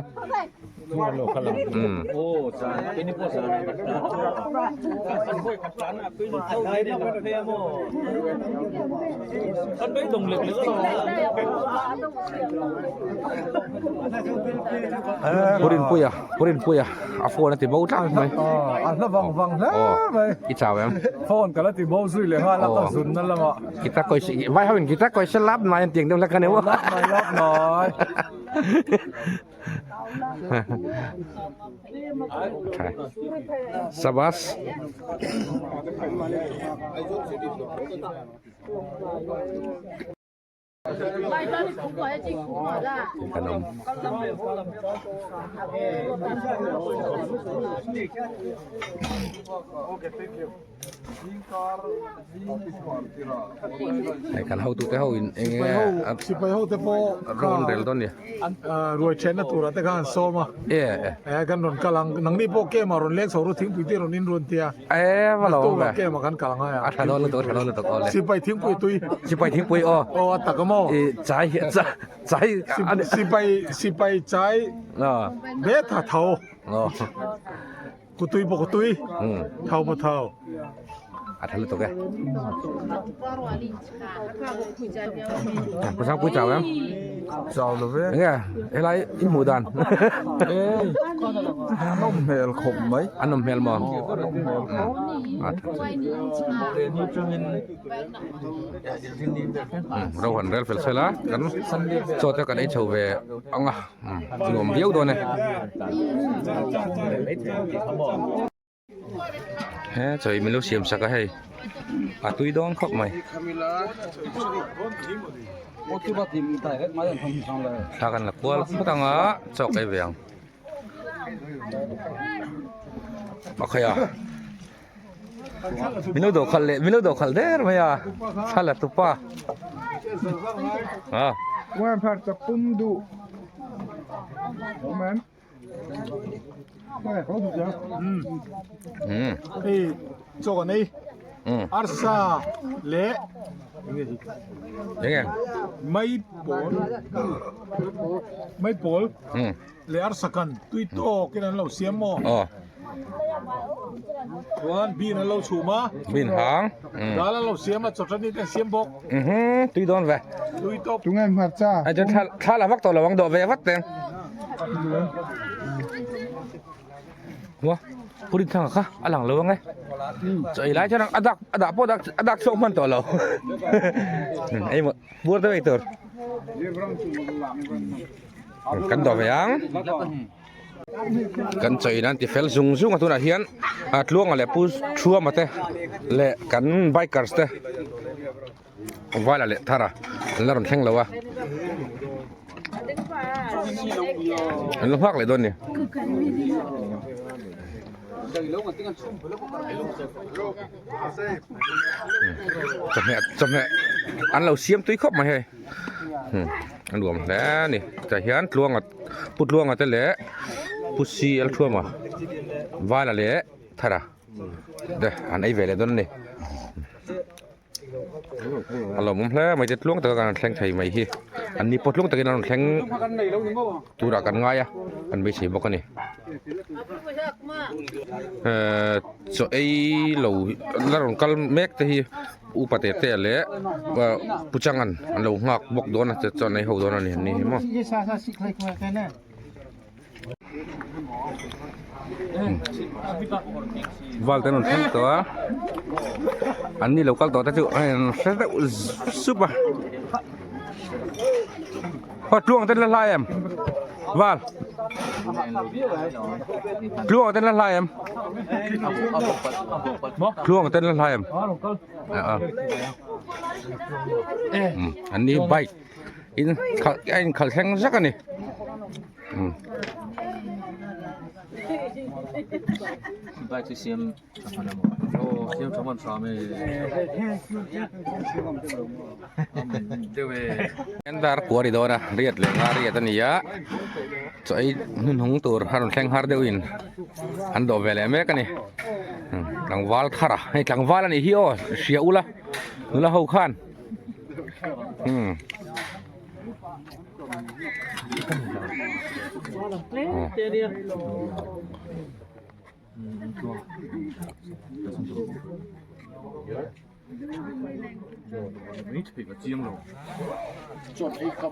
Purinpuia Purinpuia a phone a ti bo tlang mai a hla vang vang hle mai i chau em phone ka la ti bo zui leh nghal a ka zun na lamah kita koi vai ho in kita koi se lap nai an tiang deuh hlek a ni maw lap nai lap nai Sabas. Kan awm. Hei kan hotute ho in eng nge Sipai ho te pawh rawn rel dawn ni. Ruai thenna turah te khan an sawm a. E e. E kan rawn kal ang nangni pawh kem ah rawn leng chho ru thingpui te rawn in rawn tia. E va lo awm ve. Kem ah kan kal ang a. A tha dawn lutuk a tha dawn lutuk awle. Sipai thingpui tui. Sipai thingpui aw. Aw a tak a maw. I chai chai sipai sipai chai. Be tha tho. Aw. Kutui pawh kutui, thau pawh thau. A tha lutuk e. Pu Sangpui chau em? Chau lo ve. Enge helai in hmuh dan? Ei a nawm hmel khawp mai. A nawm hmel maw? A nawm hmel khawp. A tha chu. Ro han rel fel sela kan chaw te kan ei chho ve ang a nuam viau dawn e. He chawi min lo siam sak a hei a tui dawn khawp mai. Thla kan la kual phawt ang a chaw ka ei ve ang. Pakhaih a min lo dawh khalh leh min lo dawh khalh der mai a thla la tupa a. Hei chaw kan ei arsa leh enge mai pawl mai pawl leh arsa kan tui tawk in an lo siam maw chuan bean an lo chhum a bean hang dal an lo siam a chawhchawni te an siam bawk tui dawn ve tui tawp tunge hmarcha ai chuan thla thla la vak tawh lo ang dawh ve vat teng Ua purin thanga kha a lang lo ang e chaw ei lai chuan a dak a dah pawh a dak chhuak hman tawh lo engemaw bur deuh ei tur kan dawh ve ang kan chaw in an ti fel zung zung a tunah hian a tluanga leh pu thuama te leh kan bikers te Vala leh Thara an la rawn thleng lo a an la nghak leh dawn a ni. Chawhmeh chawhmeh an lo siam tui khawp mai hei a nuam hle a ni tah hian Tluanga Pu Tluanga te leh Pu CL Thuama Vala leh Thara te an ei ve leh dawn a ni. A lawmawm hle mai te tluang taka kan thleng thei mai hi an ni pawh tluang takin an rawn thleng turah kan ngai a kan beisei bawk a ni ehh chaw ei lo la rawn kal mek te hi upa te te leh pu changan an lo nghak bawk dawn a chuan ei ho dawn a ni an ni hi maw. Val te an rawn thleng tawh a an ni lo kal tawh te chu hei an hre deuh sup a haw tluang te an la hlai em val tluang te an la hlai em tluang te an la hlai em an ni bike. In khalh a in khalh thleng zak a ni dar kua ri dawn a riat leh nga riat a ni a chaw ei hnuhnung tur a rawn thleng har deuh in an dawh ve leh mek a ni tlangval thar a hei tlangval a nih hi aw hria ula nula ho khan.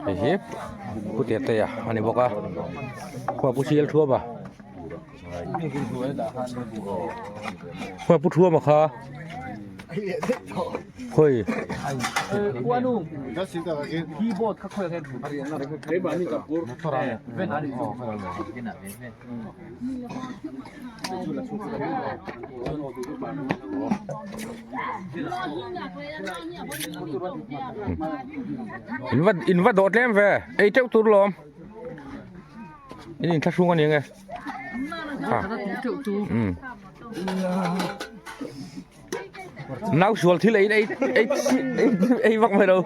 Hei hi pu Tetea a ni bawk a khua pu Sial Thuam a khua pu Thuam a kha. Khawi In va in va dawh tlem ve ei teuh tur lawm in inthlahrung a ni ang e Nau sual thil ei ei ei ei vak mai lo.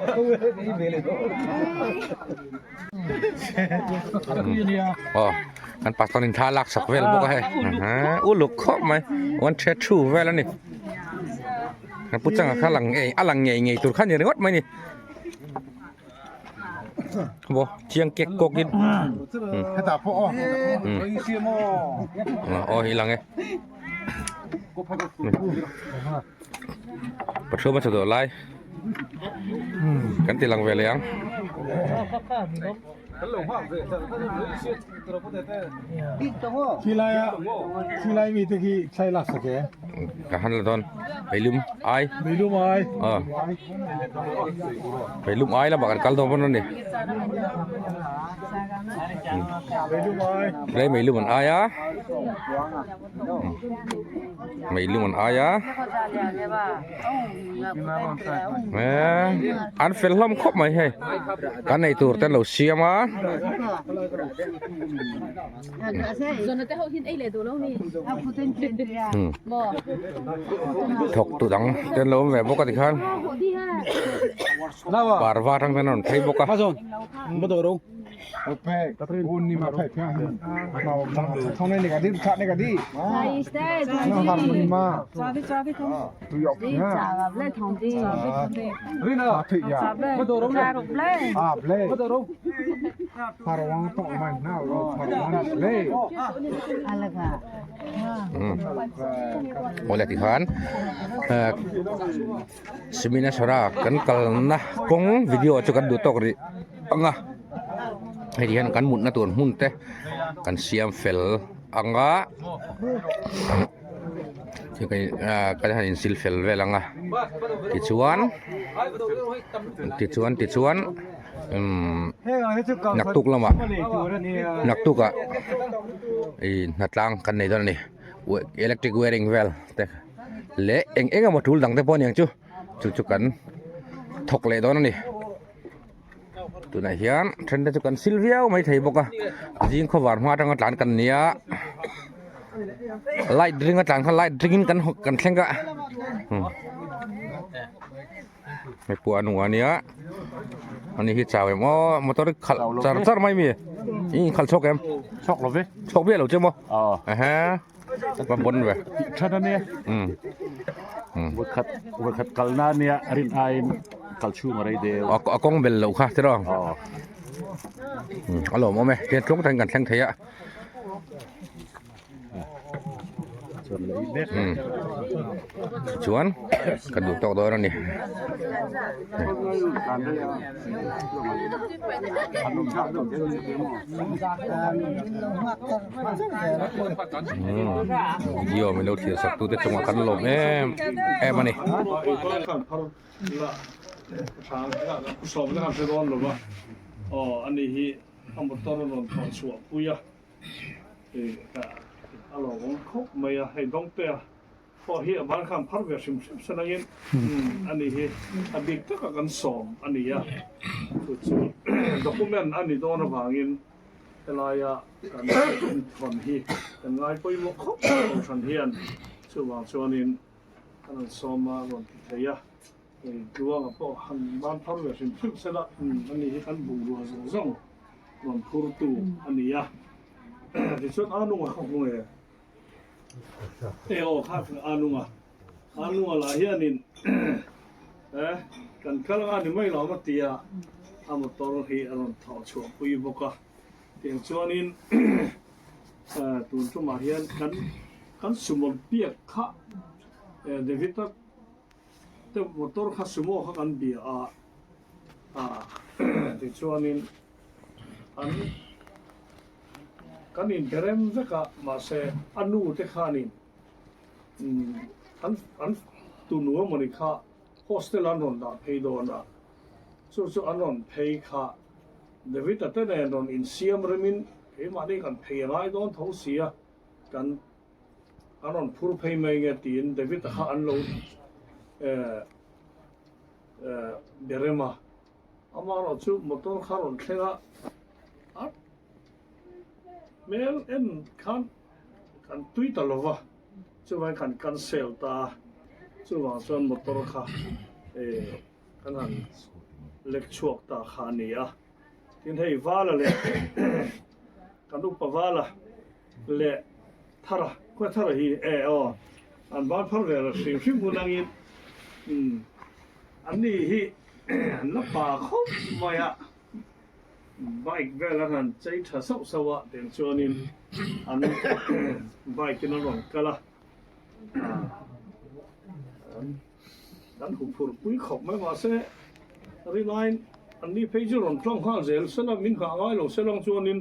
Oh, kan pastor in thla lak sak vel bawk a hei. Uluk khawp mai. One the two vel ani. Kan pu changa kha lang ngei a lang ngei ngei tur kha ni ringawt mai ni. Bo chiang kek kawk in. Heta pawh aw. Aw hi lang e. Pathum a chawdawh lai kan ti lang ve leh ang. Ka han la dawn meilum ai meilum ai meilum ai lamah kan kal dawn pawn a ni helai meilum an ai a. Meilung an ai a an fel hlawm khawp mai hei kan ei tur te an lo siam a. Thawk tu dang te an lo awm ve bawk a tikhan parva atang te an rawn phei bawk a. Awle tikhan Siminaswara kan kalna kawng video chu kan duh tawk rih ang a hei hian kan mutna tur hmun te kan siam fel ang a kan han insil fel vel ang a tichuan tichuan tichuan umm naktuk lamah naktukah ih hnatlang kan nei dawn a ni electric wiring vel te. leh eng eng emaw tul dang te pawh a niang chu chu chu kan thawk leh dawn a ni tunah hian then te chu kan sil viau mai thei bawk a zing khawvar hma atanga tlan kan nia light ring a tlan kha light ring in kan kan thleng a hei pawh a nung a nia ani hi chau em aw motor hi khalh char char mai mi ih khalh chhuak em chhuak lo ve chhuak viau lo che maw ehe. Va bon ve. That ania. Um. Um. Khat khat kalna ania rin aiin kal chhung a rei deuh. A kawng bel loh kha tiraw. Aw. Um a lawm awm e. Tian tlung takin kan thleng thei a. Um. Chuan kan duh tawk dawn a ni. Video min lo thlir sak tute chungah kan lawm em em a ni. Pawh hi a ban khan phar ve hrim hrim san angin a ni hi a bik taka kan sawm a ni a, chu chu document a ni dawn avangin helaia kan inthawn hi kan ngai pawimawh khawp mai kohhran hian chuvang chuanin kan rawn sawm a rawn ti thei a, hei Tluanga pawh han ban phar ve hrim hrim sela a ni hi kan bungrua zawng zawng rawn phurtu a ni a, tichuan a nunga kha hmu e. E aw kha a nunga a nunga lah hianin eh kan kal anga ni mai lo a tia a motor hi a rawn thawh chhuah pui bawk a tiang chuanin eh tun tumah hian kan kan sumo biak kha eh David-a te motor kha sumo kha kan bia a ah tichuanin an. Kan inberem vek a, mahse a nu te khanin an an tunu emawni kha hostel an rawn dah phei dawn a, chu chu an rawn phei kha David-a te nen rawn insiam remin keimahni kan phei a ngai dawn tho si a, kan an rawn phur phei mai nge tiin David-a kha an lo eh eh berem a. Amaherawh chu motor kha rawn thleng a, a hmel en khan kan tui ta lo va, chuvangin kan cancel ta a, chuvang chuan motor kha eh kan han lek chhuak ta kha a ni a. Tin hei Vala leh kan upa Vala leh Thara, khawi Thara hi eh aw an ban phar ve hrim hrim hun angin umm an ni hi An la pa khawp mai a, bike vel an han chei tha sauh sauh a, tiang chuanin an bike in a rawn kal a. Kan huphurh pui khawp mai mahse rinaiin an ni phei chu rawn tlang nghal zel sela min nghah ngai lo selang chuanin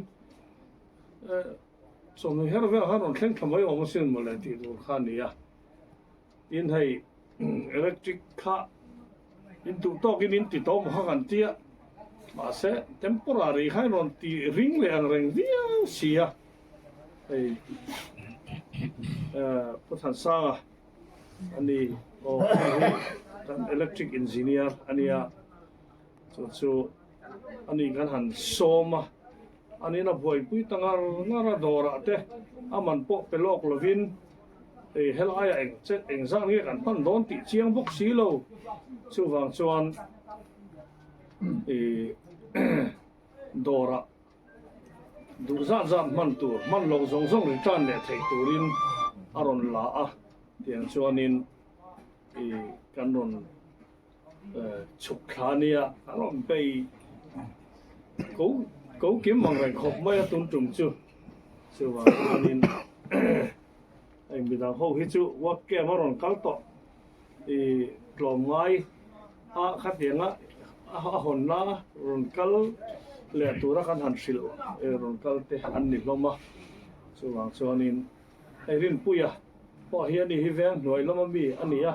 chawhnu her vel khan rawn thleng thla mai awm asin mawle tih tur kha a ni a. Tin hei electric kha in duh tawkin in ti tawh maw kha kan ti a mahse temporary kha in rawn ti ring leh ang reng viau si a hei Pu Thansanga a ni aw hei hi kan electric engineer a nia chu chu a ni kan han sawm a a ni in a buaipui ta ngar ngar a dawrah te a man pawh pe lawk lovin. Hei helaiah eng che eng zat nge kan hman dawn tih chiang bawk si lo. Chuvang chuan ih dawrah duh zat zat hman tur hman loh zawng zawng return leh theih turin a rawn la a tiang chuanin ih kan rawn chhuk thla nia a rawn bei ko ko kim ang reng khawp mai a tun tum chu chuvang chuanin hei midang ho hi chu work camp a rawn kal tawh ih tlawm ngai a khatianga a hawnna rawn kal leh tura kan han hrilh rawn kal te an ni hlawm a chuvang chuanin. Hei Rinpuia pawh hi ani hi veng hnuai lama mi a ni a,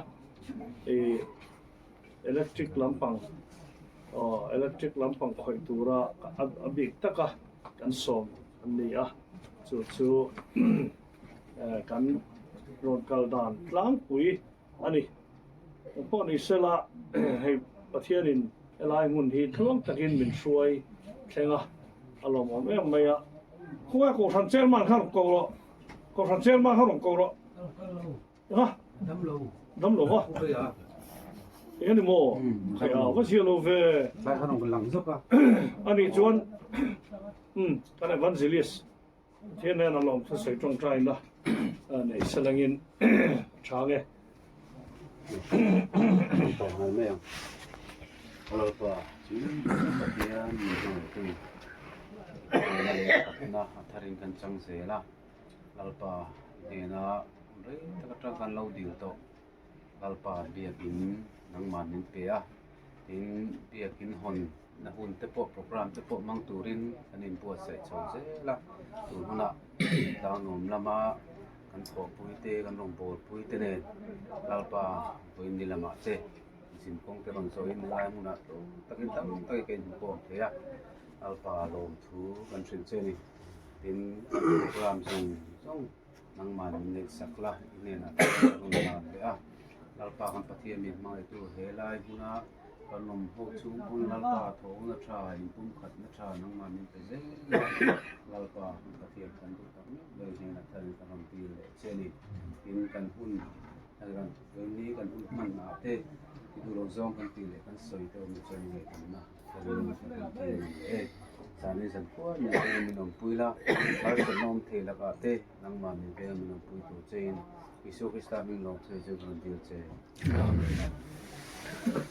ih electric lampang aw electric lampang khawih tura a bik taka kan sawm an ni a, chu chu kan rawn kal dan tlangpui a ni. Engpawh ni sela hei Pathianin helai hmun hi tluang takin min hruai thleng a, a lawmawm em mai a. Khawngaih Kohhran chairman kha rawn ko rawh, Kohhran chairman kha rawn ko rawh. Eng a? Damlo. Damlo va? Eng a ni maw? Hei a va zia lo ve. Tlai kha rawn lang zawk a. Ani chuan umm kan evangelist Pathian hian a lawm thusawi tawngtaina nei salangin a chhang e. Tawng nghal mai ang. Lalpa chu Pathian min hmangaihtu Hruaina leh pakhatna a tharin kan chang zel a. Lalpa i hnena rei tak atang kan lo dil tawh. Lalpa biakin nangmah min pe a, tin biakin hawn na hun te pawh programme te pawh hmang turin kan inbuatsaih chho zel a, tun hunah tlangnuam lama kan thawhpui te kan rawngbawlpui te nen Lalpa vawiin ni lamah te zin kawng te rawn zawhin helai hmunah tlawm takin tam takin ka inhmu khawm thei a, Lalpa lawmthu kan hrilh che a ni, tin programme zawng zawng. Nangmah min neihsak la, i hnenah ka rawn lan leh a. Lalpa kan Pathian min hmangaihtu he lai hmuna kan awm ho chung pawn Lalpa thawhna tha, inpumkhatna tha nangmah min pe zel a. Lalpa kan Pathian kan duh tak meuh meuh i hnenah tharin ka rawn dil leh che a ni. Tin, kan hun, ni kan hun hmanah te i duh loh zawng kan tih leh kan sawi te awm chuan i ngaihtuahna. Zani zan khuan min veng min awmpui la, harsatna awm thei lakah te nangmah min veng min awmpui tur chein Isua Krista hming lawm thei chu ka rawn dil che. Amen.